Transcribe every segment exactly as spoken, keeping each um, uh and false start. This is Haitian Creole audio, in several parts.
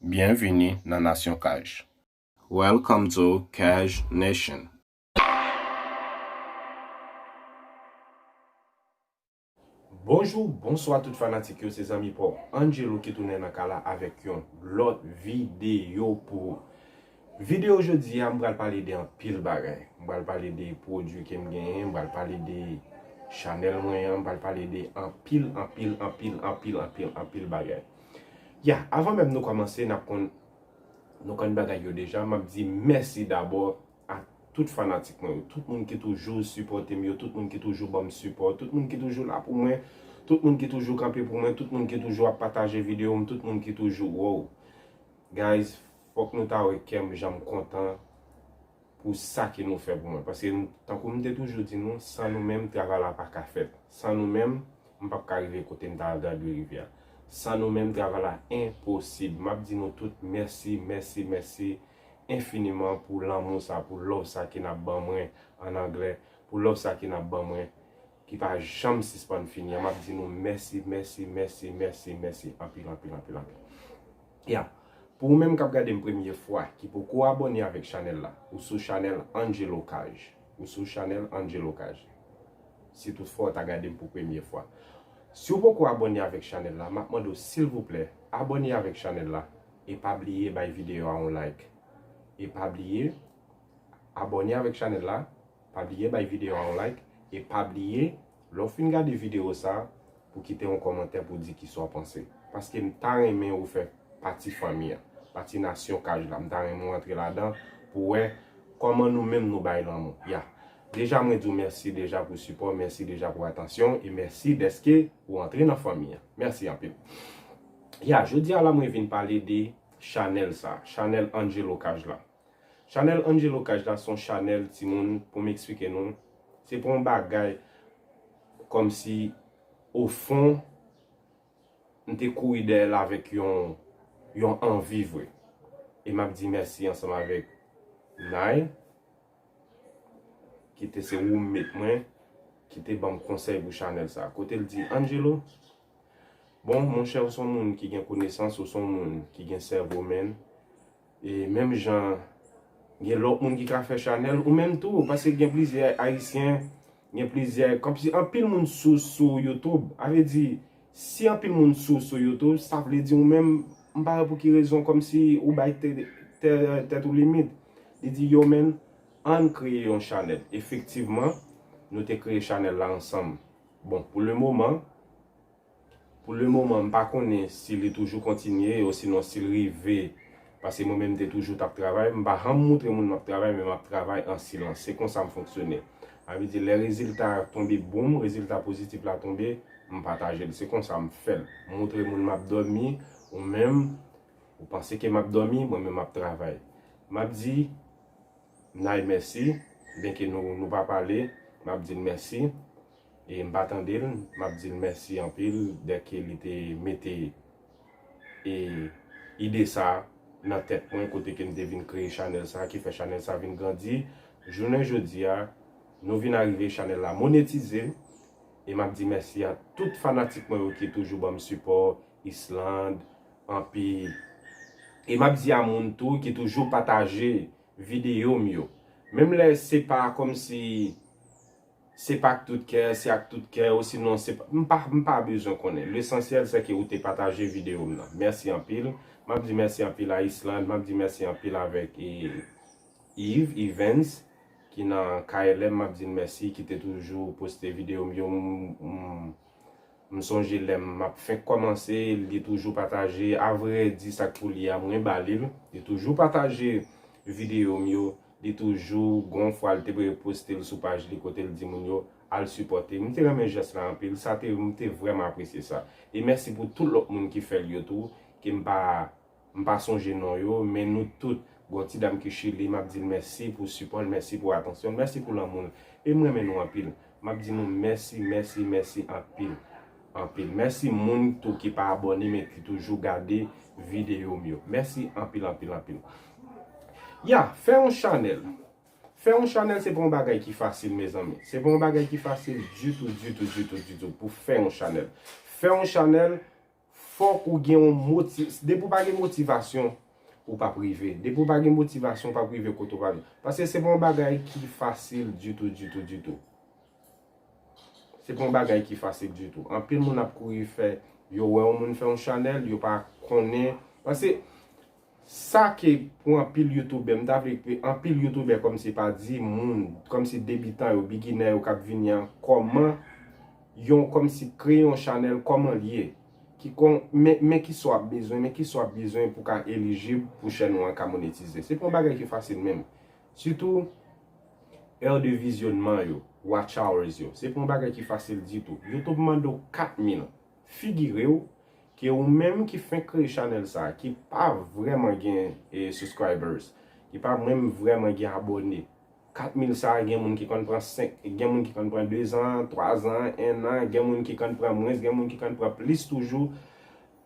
Byenvini nan Nasyon Kaj. Welcome to Kaj Nation. Bonjou, bonswa tout fanatik yo, se zanmi pa w Angelo ki tounen nan kay la avèk yon lòt videyo pou ou. Videyo jodi a, m pral pale de anpil bagay. M pral pale de pwodui ke m genyen, m pral pale de chanèl mwen an, m pral pale de anpil, anpil, anpil, anpil, anpil, anpil bagay. Ya, avan menm nou kòmanse, n ap konn, nou konn bagay yo deja, m ap di mèsi dabò a tout fanatik mwen yo, tout moun ki toujou sipòte m yo, tout moun ki toujou ban m sipò, tout moun ki toujou la pou mwen, tout moun ki toujou kanpe pou mwen, tout moun ki toujou ap pataje videyo m, tout moun ki toujou, wow. Guys, fòk nou ta wè kè m jan m kontan pou sa ke nou fè pou mwen. Paske, tankou m te toujou di nou, san nou menm, travay la pa ka fèt. San nou menm, m p ap ka rive kote m ta, ta dwe rive a. San nou menm, travay la enposib. M ap di nou tout mèsi, mèsi, mèsi enfiniman pou lanmou sa, pou love sa ke n ap ban mwen, an anglè, pou love sa ke n ap ban mwen, ki pa janm sispann fini an. M ap di nou mèsi, mèsi, mèsi, mèsi, mèsi anpil, anpil, anpil, anpil. Ya, pou ou menm k ap gade m premye fwa, ki poko abòne avèk chanèl la, ou sou chanèl Angelo Kaj, ou sou chanèl Angelo Kaj, si tout fwa w ta gade m pou premye fwa. Si w poko abòne avèk chanèl la, m ap mande w silvouplè, abòne avèk chanèl la, e pa bliye bay videyo a yon like. E pa bliye, abòne avèk chanèl la, pa bliye bay videyo a yon like, e pa bliye, lè w fin gade videyo sa, pou kite yon kòmantè pou di kisa w panse. Paske m ta renmen ou fè pati fanmi an, pati Nasyon Kaj la. M ta renmen w antre ladan pou wè kòman nou menm nou bay lanmou. Ya. Deja mwen di w mèsi deja pou sipò, mèsi deja pou atansyon, e mèsi dèske ou antre nan fanmi an. Mèsi anpil. Ya, jodi a la mwen vin pale de chanèl sa, chanèl Angelo Kaj la. Chanèl Angelo Kaj la se yon chanèl timoun, pou m eksplike nou, se pa yon bagay kòmsi ofon m te kouri dèyè l avèk yon, yon anvi vre. E m ap di mèsi ansanm avèk Nay, ki te se roommate mwen, ki te ban m konsèy pou chanèl sa. Kote l di, Angelo, bon, monchè, ou se yon moun ki gen konesans, ou se yon moun ki gen sèvo, menn. E menm jan gen lòt moun ki ka fè chanèl, ou menm tou, paske gen plizyè Ayisyen, gen plizyè, kòmsi anpil moun sou, sou YouTube. A vle di, si anpil moun sou, sou YouTube, sa vle di ou menm, m pa wè pou ki rezon, kòmsi ou bay tè-, tè-, tèt ou limit. Li di, yo, menn, ann kreye yon chanèl. Efektivman, nou te kreye chanèl la ansanm. Bon, pou le moman, pou le moman, m pa konnen si li toujou kontinye, osinon si l rive, paske mwen menm m te toujou t ap travay, m pa janm moutre moun m ap travay, men m ap travay an silans. Se konsa m fonksyone. A vle di, lè rezilta a tonbe, boum, rezilta pozitif la tonbe, m pataje l. Se konsa m fè l. M moutre moun m ap dòmi, ou menm, ou panse ke m ap dòmi, mwen menm m ap travay. M ap di, Nay mèsi, byenke nou, nou pa pale, m ap di l mèsi. E m pa tande l, m ap di l mèsi anpil dèke li te mete, e, ide sa nan tèt mwen, kote ke m te vin kreye chanèl sa, ki fè chanèl sa vin grandi. Jounen jodi a, nou vin arive chanèl la monetize, e m ap di mèsi a tout fanatik mwen yo ki toujou ban m sipò, Island, anpi, e m ap di a moun tou ki toujou pataje videyo m yo. Menm lè se pa kòmsi se pa ak tout kè, se ak tout kè, osinon se pa, m pa, m pa bezwen konnen. Lesansyèl se ke ou te pataje videyo m nan. Mèsi anpil. M ap di mèsi anpil a Island, m ap di mèsi anpil avèk, e, Yves, Evans, ki nan K L M, m ap di l mèsi, ki te toujou poste videyo m yo. M, m, M sonje lè m ap fenk kòmanse, li toujou pataje, a vrè di sa k pou li a, mwen ba li l. Li toujou pataje videyo m yo, li toujou, gon fwa l te reposte l sou paj li kote l di moun yo al sipòte. M te renmen jès la anpil, sa te, m te vrèman apresye sa. E mèsi pou tout lòt moun ki fè l yo tou, ke m pa M pa sonje non yo, men nou tout, gon ti dam ki Chili, m ap di l mèsi pou sipò l, mèsi pou atansyon l, mèsi pou lanmou l. E m renmen nou anpil. M ap di nou mèsi, mèsi, mèsi anpil, anpil. Mèsi moun tou ki pa abòne, men ki toujou gade videyo m yo. Mèsi anpil, anpil, anpil. Ya, fè yon chanèl. Fè yon chanèl, se pa yon bagay ki fasil, mezanmi. Se pa yon bagay ki fasil ditou, ditou, ditou, ditou, pou fè yon chanèl. Fè yon chanèl, Fòk ou gen yon moti-, depi w pa gen motivasyon, ou p ap rive. Depi w pa gen motivasyon, w p ap rive kote w pa vle. Paske se pa yon bagay ki fasil ditou, ditou, ditou. Se pa yon bagay ki fasil ditou. Anpil moun ap kouri fè, yo wè yon moun fè yon chanèl, yo pa konnen. Paske sa ke pou anpil youtubè, m ta vle ke anpil youtubè kòmsi pa di moun, kòmsi debitan yo, beginner yo k ap vini an, kòman yon, kòmsi kreye yon chanèl, kòman l ye. Ki kon, men, men kisa w ap bezwen, men kisa w ap bezwen pou ka elijib pou chèn ou an ka monetize. Se pa yon bagay ki fasil menm. Sitou, è de vizyonman yo, watch hours yo. Se pa yon bagay ki fasil ditou. YouTube mande w kat mil. Figire w ke ou menm ki fenk kreye chanèl sa, ki pa vrèman gen, e, subscribers, ki pa menm vrèman gen abòne, kat mil sa, gen moun ki konn pran senk, gen moun ki konn pran de zan, twa zan, en an, gen moun ki konn pran mwens, gen moun ki konn pran plis toujou,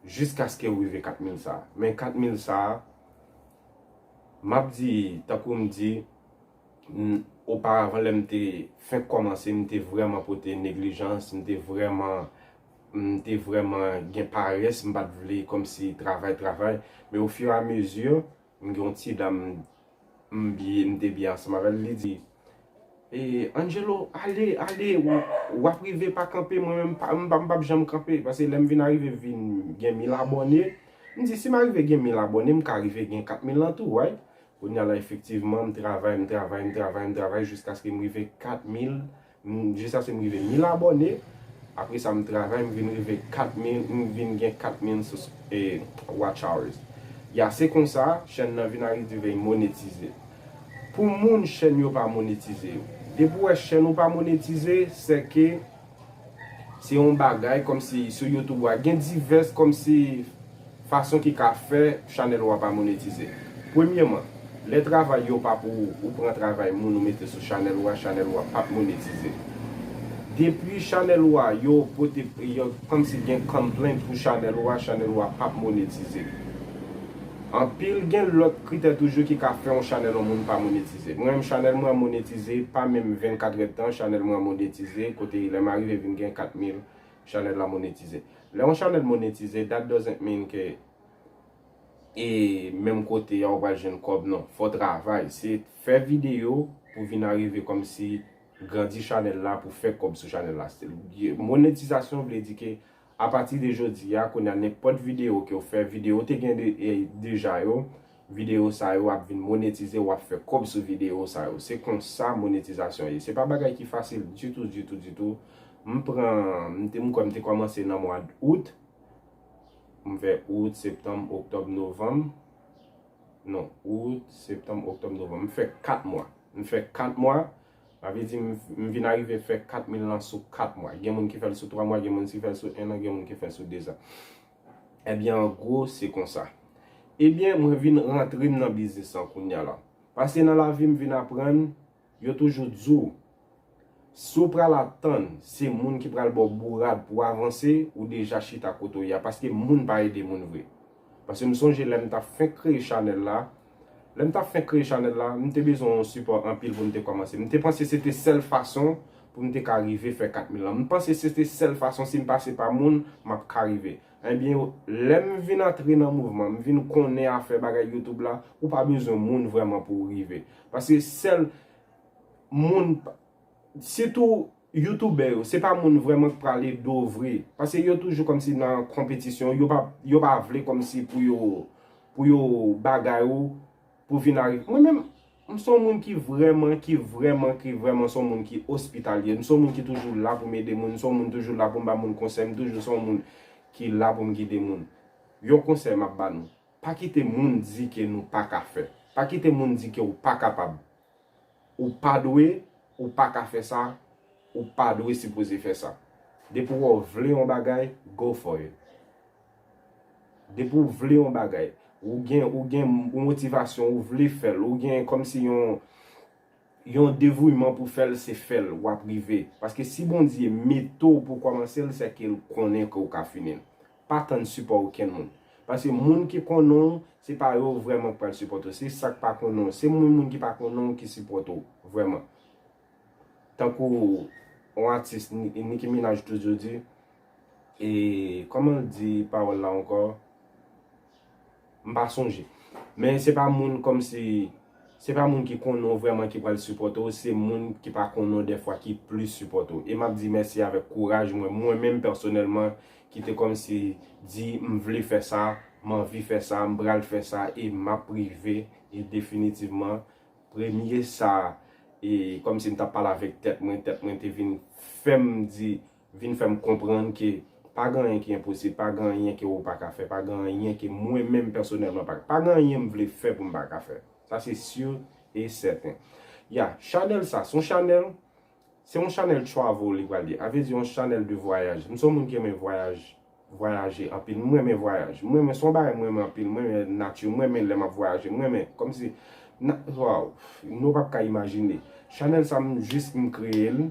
jiskaske w rive kat mil sa. Men kat mil sa, m ap di, tankou m di, m, oparavan, lè m te fenk kòmanse, m te vrèman pote neglijans, m te vrèman, m te vrèman gen parès, m pa t vle kòmsi travay, travay. Men au fur et à mesure, m gen yon ti dam, m byen, m te byen ansanm avè l, li di, e, Angelo, ale, ale, w, w ap rive, pa kanpe, mwen menm, pa, m, pa, m p ap janm kanpe. Paske lè m vin arive vin gen mil abòne, m di, si m arive gen mil abòne, m ka rive gen kat mil lan tou, right? Kounye a la, efektivman, m travay, m travay, m travay, m travay, jiskaske m rive kat mil, m, jiskaske m rive mil abòne. Apre sa, m travay, m vin rive kat mil, m vin gen kat mil sou, e, watch hours. Ya, se konsa, chèn nan vin arive monetize. Pou moun chèn yo pa monetize yo. Depi w wè chèn ou pa monetize, se ke se yon bagay kòmsi sou YouTube a gen divès kòmsi fason ki ka fè chanèl ou a pa monetize. Premyeman, lè travay yo pa pou ou, ou pran travay moun ou mete sou chanèl ou a, chanèl ou a p ap monetize. Depi chanèl ou a, yo pote, yo kòmsi gen complaint pou chanèl ou a, chanèl ou a p ap monetize. Anpil gen lòt kritè toujou ki ka fè yon chanèl yon moun pa monetize. Mwen menm chanèl mwen an monetize, pa menm vennkat èdtan, chanèl mwen an monetize, kote lè m arive vin gen kat mil, chanèl la monetize. Lè yon chanèl monetize, that doesn't mean ke e menm kote a ou pral jwenn kòb, non. Fò w travay. Se fè videyo pou vin arive kòmsi grandi chanèl la, pou fè kòb sou chanèl la. Se, monetizasyon vle di ke apati de jodi a, kounye a nenpòt videyo ke w fè, videyo w te gen de, e, deja yo, videyo sa yo ap vin monetize, w ap fè kòb sou videyo sa yo. Se konsa monetizasyon ye. Se pa bagay ki fasil ditou, ditou, ditou. M pran, m te, m kwè m te kòmanse nan mwa out. M fè out, septanm, oktòb, novanm. Non, out, septanm, oktòb, novanm. M fè kat mwa. M fè kat mwa. Sa vle di m, m vin arive fè kat mil lan sou kat mwa. Gen moun ki fè l sou twa mwa, gen moun ki fè l sou en an, gen moun ki fè l sou de zan. Ebyen, an gwo, se konsa. Ebyen, mwen vin rantre m nan biznis lan kounye a la. Paske nan lavi m vin aprann, yo toujou di w, si w pral atann se moun ki pral ba w bourad pou w avanse, ou deja chita kote w ye a, paske moun pa ede moun vre. Paske m sonje lè m t ap fenk kreye chanèl la, lè m t ap fenk kreye chanèl la, m te bezwen yon sipò anpil pou m te kòmanse. M te panse se te sèl fason pou m te ka rive fè kat mil lan. M panse se te sèl fason, si m pase pa moun, m ap ka rive. Ebyen, lè m vin antre nan mouvman, m vin konnen afè bagay YouTube la, ou pa bezwen moun vrèman pou w rive. Paske sèl moun, sitou youtubè yo, se pa moun vrèman k pral ede w vre. Paske yo toujou kòmsi nan konpetisyon, yo pa, yo pa vle kòmsi pou yo, pou yo bagay ou, pou vin arive. Mwen menm, m se yon moun ki vrèman, ki vrèman, ki vrèman se yon moun ki ospitalye. M se yon moun ki toujou la pou m ede moun, m se yon moun toujou la pou m ba moun konsèy, m toujou se yon moun ki la pou m gide moun. Yon konsèy m ap ba nou. Pa kite moun di ke nou pa ka fè. Pa kite moun di ke ou pa kapab. Ou pa dwe, ou pa ka fè sa, ou pa dwe sipoze fè sa. Depi w wè w vle yon bagay, go for it. Depi w vle yon bagay, ou gen, ou gen yon motivasyon, ou vle fè l, ou gen kòmsi yon, yon devouyman pou fè l, se fè l, w ap rive. Paske si Bondye mete w pou w kòmanse l, se ke l konnen ke w ka fini l. Pa tann sipò okenn moun. Paske moun ki konnen w, se pa yo vrèman k pral sipòte w. Se sa k pa konnen w. Se moun, moun ki pa konnen w ki sipòte w vrèman. Tankou yon atis, Ni-, Nicki Minaj toujou di, e kòman l di pawòl la ankò? M pa sonje. Men se pa moun kòmsi, se pa moun ki konnen w vrèman ki pral sipòte w, se moun ki pa konnen w dèfwa ki plis sipòte w. E m ap di mèsi avèk kouraj mwen, mwen menm pèsonèlman, ki te kòmsi di m vle fè sa, m anvi fè sa, m pral fè sa, e m ap rive, e definitivman, premye sa, e kòmsi m t ap pale avèk tèt mwen, tèt mwen te vin fè m di, vin fè m konprann ke pa gen anyen ki enposib, pa gen anyen ke ou pa ka fè, pa gen anyen ke mwen menm pèsonèlman pa, pa gen anyen m vle fè pou m pa ka fè. Sa se si e sèten. Ya, chanèl sa, se yon chanèl, se yon chanèl travel li pral ye. A vle di yon chanèl de vwayaj. M se yon moun ki renmen vwayaj, vwayaje anpil. M renmen vwayaj. M renmen, se yon bagay m renmen anpil. M renmen nati, m renmen lè m ap vwayaje. M renmen, kòmsi, na, waw, nou p ap ka imajine. Chanèl sa, m jis, m kreye l.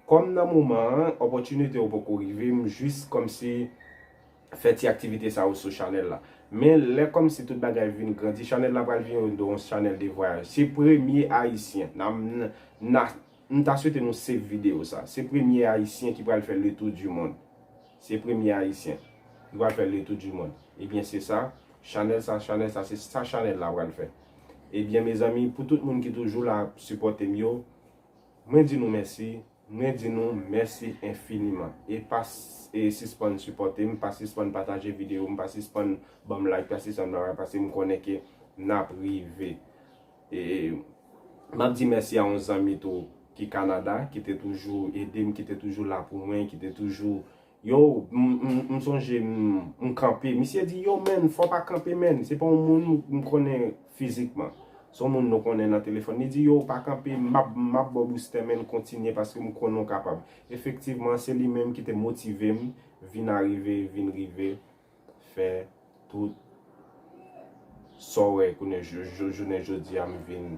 Kòm nan moman an, opòtinite yo poko rive, m jis kòmsi fè ti aktivite sa yo sou chanèl la. Men lè kòmsi tout bagay vin grandi, chanèl la pral vin yon, yon chanèl de vwayaj. Se premye Ayisyen. N a, n a, m ta swete nou save videyo sa. Se premye Ayisyen ki pral fè le tour du monde. Se premye Ayisyen ki pral fè le tour du monde. Ebyen, se sa. Chanèl sa, chanèl sa, se sa chanèl la pral fè. Ebyen, mezanmi, pou tout moun ki toujou la ap sipòte m yo, mwen di nou mèsi. Mwen di nou mèsi enfiniman. E pa s-, e sispann sipòte m, pa sispann pataje videyo m, pa sispann ban m like, pa sispann ban m, paske m konnen ke n ap rive. E m ap di mèsi a yon zanmi tou ki Kanada, ki te toujou ede m, ki te toujou la pou mwen, ki te toujou, yo, m, m, m sonje m, m kanpe. Misye di, yo, menn, fò w pa kanpe, menn. Se pa yon moun m konnen fizikman. Se yon moun nou konnen nan telefòn. Li di, yo, pa kanpe, m ap, m ap ba w boustè, menn, kontinye, paske m konnen w kapab. Efektivman, se li menm ki te motive m, vin arive, vin rive, fè tout sa w wè kounye jou-, jou-, jounen jodi a, m vin,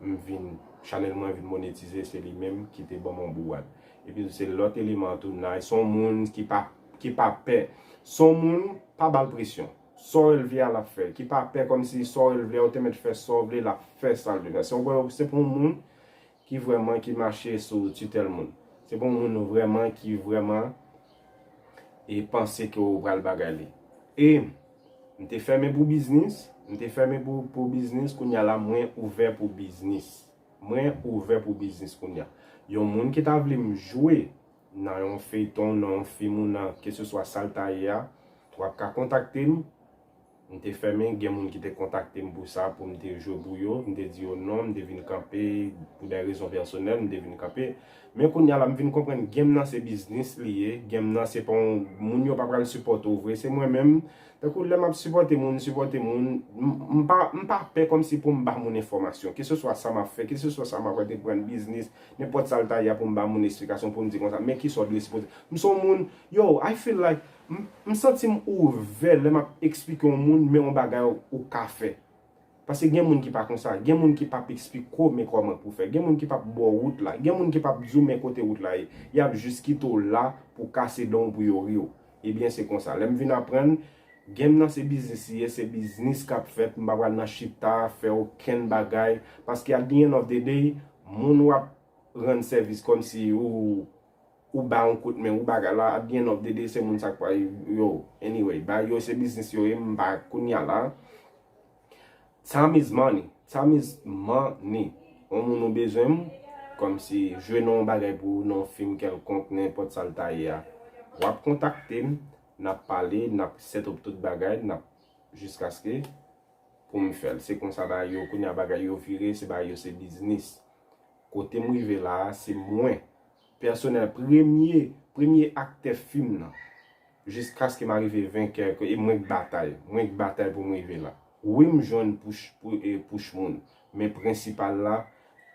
m vin, chanèl mwen vin monetize, se li menm ki te ban m yon bourad. Epi se lòt eleman tou, Nice, se yon moun ki pa, ki pa pè. Se yon moun, pa ba l presyon. Sa w wè l vle a, l ap fè. Ki pa pè, kòmsi sa w wè l vle a, ou te mèt fè sa w vle, l ap fè sa l vle fè. Se yon, se pa yon moun ki vrèman ki mache sou titèl moun. Se pa yon moun vrèman ki vrèman e panse ke w pral bagay li. E m te fèmen pou biznis, m te fèmen pou, pou biznis, kounye a la mwen ouvè pou biznis. Mwen ouvè pou biznis kounye a. Yon moun ki ta vle m jwe nan yon feyton, nan yon fim ou nan keseswa sa l ta ye a, w ap ka kontakte m. M te fèmen, gen moun ki te kontakte m pou sa, pou m te jwe pou yo. M te di yo non, m te vin kanpe, pou de rezon pèsonèl, m te vin kanpe. Men kounye a la, m vin konprann game nan se biznis li ye. Game nan se pa yon, moun yo pa pral sipòte w vre. Se mwen menm. Tankou lè m ap sipòte moun, sipòte moun, m, m pa, m pa pè kòmsi pou m ba moun enfòmasyon. Keseswa sa m ap fè, keseswa sa m ap antreprann, biznis, nenpòt sa l ta ye a, pou m ba moun esplikasyon, pou m di konsa, men kisa w dwe sipòte. M se yon moun, yo, I feel like, m, m santi m ouvè lè m ap eksplike yon moun, men yon bagay ou ka fè. Paske gen moun ki pa konsa, gen moun ki p ap eksplike w men kòman pou fè, gen moun ki p ap ba w wout la, gen moun ki p ap di w men kote wout la ye. Y ap jis kite w la pou kase dan w pou yo ri w. Ebyen, se konsa. Lè m vin aprann, game nan se biznis li ye, se biznis k ap fèt, m pa pral nan chita, fè okenn bagay. Paske at the end of the day, moun w ap rann sèvis kòmsi ou, ou ba yon kout men, ou bagay la, at the end of the day, se moun sa k pral, yo, anyway, ba yo se biznis yo ye, m pa kounye a la. Time is money. Time is money. Yon moun ou bezwen m, kòmsi jwe nan yon bagay pou ou, nan yon fim kèlkonk, nenpòt sa l ta ye a. W ap kontakte m, n ap pale, n ap set up tout bagay, n ap jiskaske pou m fè l. Se konsa bagay yo, kounye a bagay yo vire, se bagay yo se biznis. Kote m rive la a, se mwen. Pèsonèl, premye, premye aktè fim nan. Jiskaske m arive venkè, e mwen k batay. Mwen k batay pou m rive la. Wi, m jwenn push, pou, e, push moun. Men prensipal la,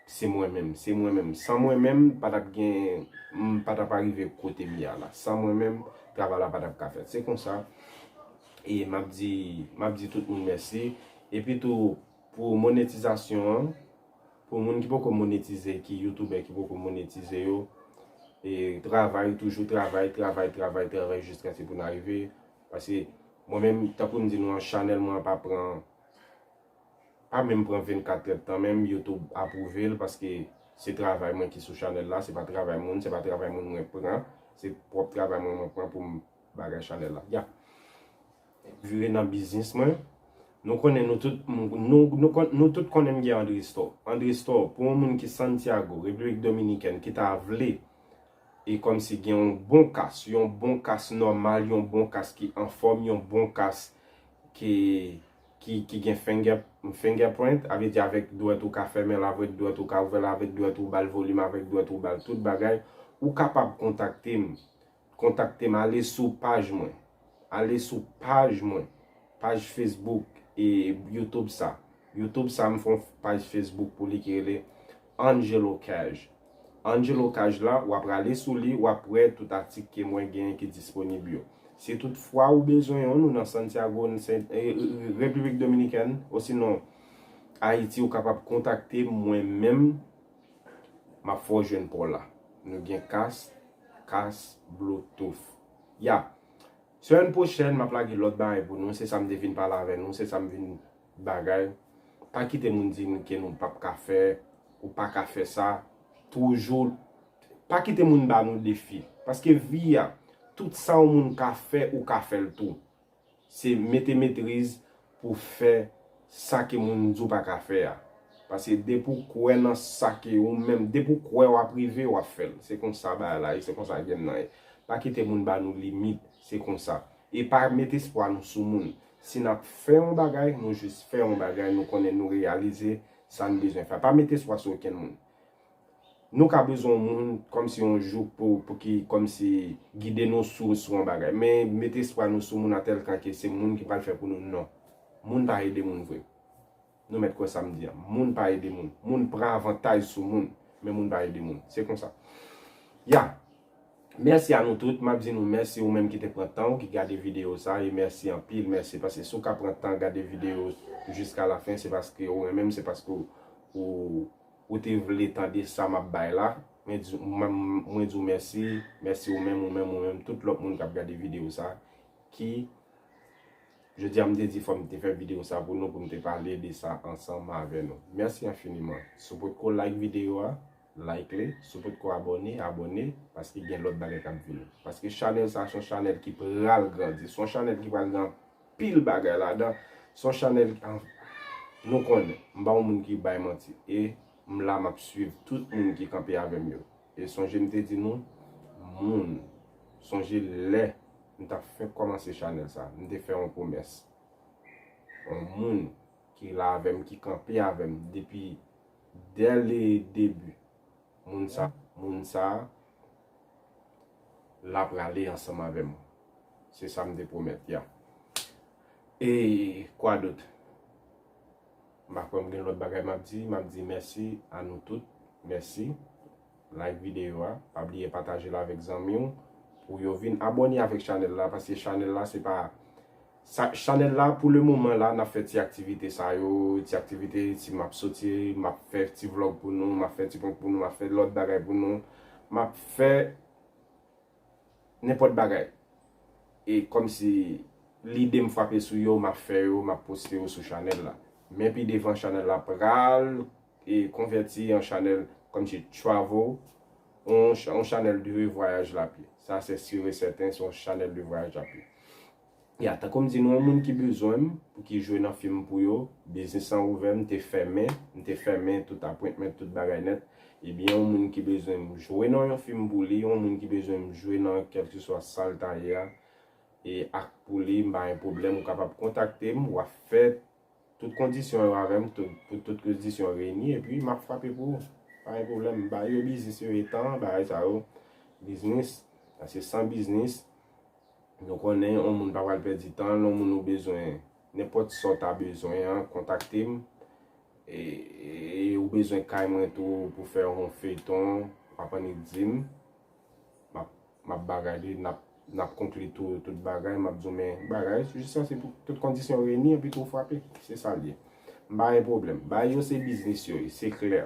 se mwen menm. Se mwen menm. San mwen menm, pa t ap gen, m pa t ap arive kote m ye a la. San mwen menm, travay la pa t ap ka fèt. Se konsa. E m ap di, m ap di tout moun mèsi. Epi tou, pou monetizasyon an, pou moun ki poko monetize, ki youtubè ki poko monetize yo, e travay, toujou travay, travay, travay, travay jiskaske pou n arive. Paske mwen menm, tankou m di nou an, chanèl mwen an pa pran, pa menm pran vennkat èdtan menm, YouTube apwouve l, paske se travay mwen ki sou chanèl la, se pa travay moun, se pa travay moun mwen pran, se pwòp travay mwen mwen pran pou m bagay chanèl la. Ya. Vire nan biznis mwen. Nou konnen nou tout, nou, nou, kon- nou tout konnen m gen Andre Store. Andre Store, pou yon moun ki Santiago, Repiblik Dominikèn, ki ta vle, e kòmsi gen yon bon kas, yon bon kas nòmal, yon bon kas ki anfòm, yon bon kas ki, ki, ki gen finger, fingerprint, a vle di avèk dwèt ou ka fèmen l, avèk dwèt ou ka ouvè l, avèk dwèt ou ba l volim, avèk dwèt ou ba l tout bagay, ou kapab kontakte m. Kontakte m, ale sou paj mwen. Ale sou paj mwen. Paj Facebook e YouTube sa. YouTube sa, m fè yon paj Facebook pou li ki rele Angelo Cash. Angelo Cash la, w ap rale sou li, w ap wè tout atik ke mwen genyen ki disponib yo. Si toutfwa ou bezwen youn, ou nan Santiago, n- Sen- e- e- Repiblik Dominikèn, osinon Ayiti, ou kapab kontakte mwen menm, m ap fè w jwenn pa w la. Nou gen kas, kas Bluetooth. Ya. Semèn pwochèn, m ap lage lòt bagay pou nou. Se sa m te vin pale avè nou. Se sa m vin bagay. Pa kite moun di n ke nou p ap ka fè, ou pa ka fè sa. Toujou, pa kite moun ba nou defi. Paske vi a, tout sa yon moun ka fè, ou ka fè l tou. Se mete metriz pou fè sa ke moun di w pa ka fè a. Paske depi w kwè nan sa ke ou menm, depi w kwè w ap rive, w ap fè l. Se konsa bagay la ye, se konsa game nan ye. Pa kite moun ba nou limit, se konsa. E pa met espwa nou sou moun. Si n ap fè yon bagay, nou jis fè yon bagay, nou konnen nou reyalize sa n bezwen fè. Pa met espwa sou okenn moun. Nou ka bezwen yon moun kòmsi yon jou pou, pou ki kòmsi gide nou sou, sou yon bagay. Men met espwa nou sou moun atèl kan ke se moun ki pral fè pou nou, non. Moun pa ede moun vre. Nou mèt kwè sa m di an. Moun pa ede moun. Moun pran avantaj sou moun, men moun pa ede moun. Se konsa. Ya. Mèsi a nou tout. M ap di nou mèsi ou menm ki te pran tan ou ki gade videyo sa. E mèsi anpil, mèsi. Paske si w ka pran tan gade videyo jiska lafen, se paske ou renmen m, se paske ou, ou, ou te vle tande sa m ap bay la. Mwen di, mwen, mwen di w mèsi. Mèsi ou menm, ou menm, ou menm, tout lòt moun k ap gade videyo sa. Ki, jodi a m te di fò m te fè videyo sa pou nou, pou m te pale de sa ansanm avè nou. Mèsi enfiniman. Si w potko like videyo a, like li. Si w potko abòne, abòne, paske gen lòt bagay k ap vini. Paske chanèl sa se yon chanèl ki pral grandi. Se yon chanèl ki pral gen anpil bagay ladan. Se yon chanèl, an- nou konnen, m pa yon moun ki bay manti. E m la, m ap swiv tout moun ki kanpe avè m yo. E sonje m te di nou, moun, sonje lè m t ap fenk kòmanse chanèl sa, m te fè yon pwomès. Yon moun ki la avè m, ki kanpe avè m depi dès le début, moun sa, moun sa, l ap rale ansanm avè m. Se sa m te pwomèt, ya. E kwa dòt? M pa kwè m gen lòt bagay m ap di. M ap di mèsi a nou tout. Mèsi. Like videyo a. Pa bliye pataje l avèk zanmi w pou yo vin abòne avèk chanèl la. Paske chanèl la, se pa sa, chanèl la, pou le moman la, n ap fè ti aktivite sa yo, ti aktivite, si m ap soti, m ap fè ti vlòg pou nou, m ap fè ti prank pou nou, m ap fè lòt bagay pou nou, m ap fè nenpòt bagay. E kòmsi lide m frape sou yo, m ap fè yo, m ap poste yo sou chanèl la. Men pi devan, chanèl la pral e konvèti an chanèl kòmsi travel, on, on chanèl de vwayaj lapye. Sa se si e sèten, se yon chanèl de vwayaj lapye. Ya, tankou m di nou, yon moun ki bezwen m, pou ki jwe nan fim pou yo, biznis lan ouvè, m te fèmen, m te fèmen tout apwentman, tout bagay nèt. Ebyen, yon moun ki bezwen m jwe nan yon fim pou li, yon moun ki bezwen m jwe nan kèlkeswa sa l ta ye a, e ak pou li, m pa gen pwoblèm, ou kapab kontakte m, w ap fè tout kondisyon yo avè m, tout, pou tout kondisyon reyini, epi m ap frape pou ou. Pa gen pwoblèm, m ba yo biznis yo, etan, bagay sa yo, biznis, paske san biznis, nou konnen, yon moun pa pral pèdi tan l, yon moun ou bezwen, nenpòt sa w ta bezwen an, kontakte m. E, e ou bezwen kay mwen tou pou fè yon feyton, w ap annik di m. M ap, m ap bagay li, n ap, n ap konkli tou, tout bagay, m ap di w men bagay, jis sa se pou tout kondisyon reyini, epi tou frape. Se sa l ye. M pa gen pwoblèm. Bagay yo se biznis yo ye, se klè.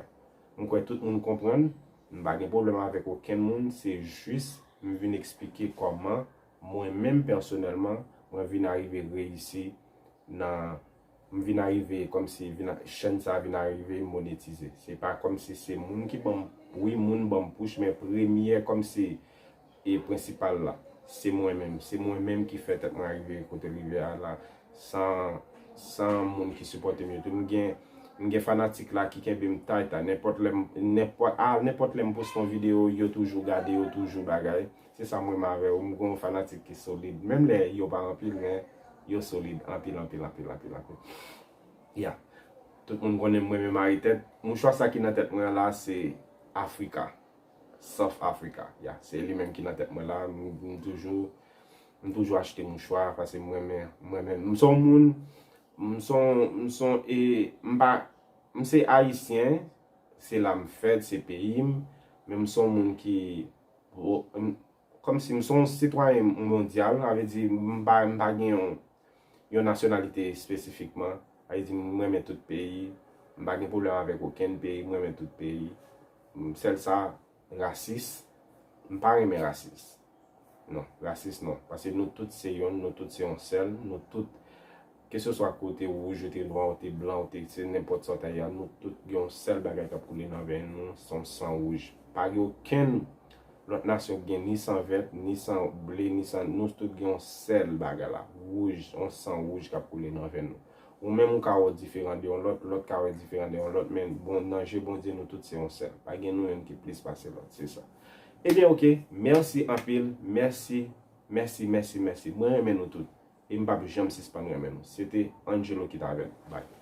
M kwè tout moun konprann. M pa gen pwoblèm avèk okenn moun, se jis m vin eksplike kòman mwen menm pèsonèlman, mwen vin arive reyisi nan, m vin arive kòmsi vin a- chèn sa vin arive monetize. Se pa kòmsi se moun ki ban m, wi, moun ban m push, men premyè kòmsi e prensipal la, Se mwen menm, se mwen menm ki fè tèt mwen rive kote l rive a la, san, san moun ki sipòte m yo tou. M gen, m gen fanatik la ki kenbe m tay tay. Nenpòt lè m, nenpòt, a, nenpòt lè m poste yon videyo, yo toujou gade, yo toujou bagay. Se sa m renmen avè yo. M gen yon fanatik ki solid. Menm lè yo pa anpil, men yo solid anpil, anpil, anpil, anpil, anpil. Ya. Tout moun konnen m renmen mare tèt. Mouchwa sa ki nan tèt mwen an la, se Africa. South Africa. Ya, se li menm ki nan tèt mwen la. M, m toujou, m toujou achte mouchwa, paske m renmen, m renmen. M se yon moun, m se yon, m se yon, e, m pa, m se ayisyen, se la m fèt, se peyi m, men m se yon moun ki, vo-, m, kòmsi m se yon sitwayen mondyal, sa vle di m pa, m pa gen yon, yon nasyonalite espesifikman. Sa vle di m renmen tout peyi, m pa gen pwoblèm avèk okenn peyi, m renmen tout peyi. M, sèl sa, rasis, m pa renmen rasis. Non, rasis non. Paske nou tout se yonn, nou tout se yon sèl, nou tout, keseswa ke w te wouj, ou te nwa, ou te blan, ou te se nenpòt sa w ta ye a, nou tout gen yon sèl bagay k ap koule nan venn nou, se yon san wouj. Pa gen okenn lòt nasyon ki gen ni san vèt, ni san ble, ni san, nou tout gen yon sèl bagay la, wouj, yon san wouj k ap koule nan venn nou. Ou menm ou ka wè w diferan de yon lòt, lòt ka wè diferan de yon lòt, men bon, nan je Bondye nou tout se yon sèl. Pa gen nou youn ki plis pase lòt, se sa. Ebyen, oke, mèsi anpil, mèsi, mèsi, mèsi, mèsi. Mwen renmen nou tout. E m p ap janm sispann renmen nou. Se te Angelo ki t avè n. Bye.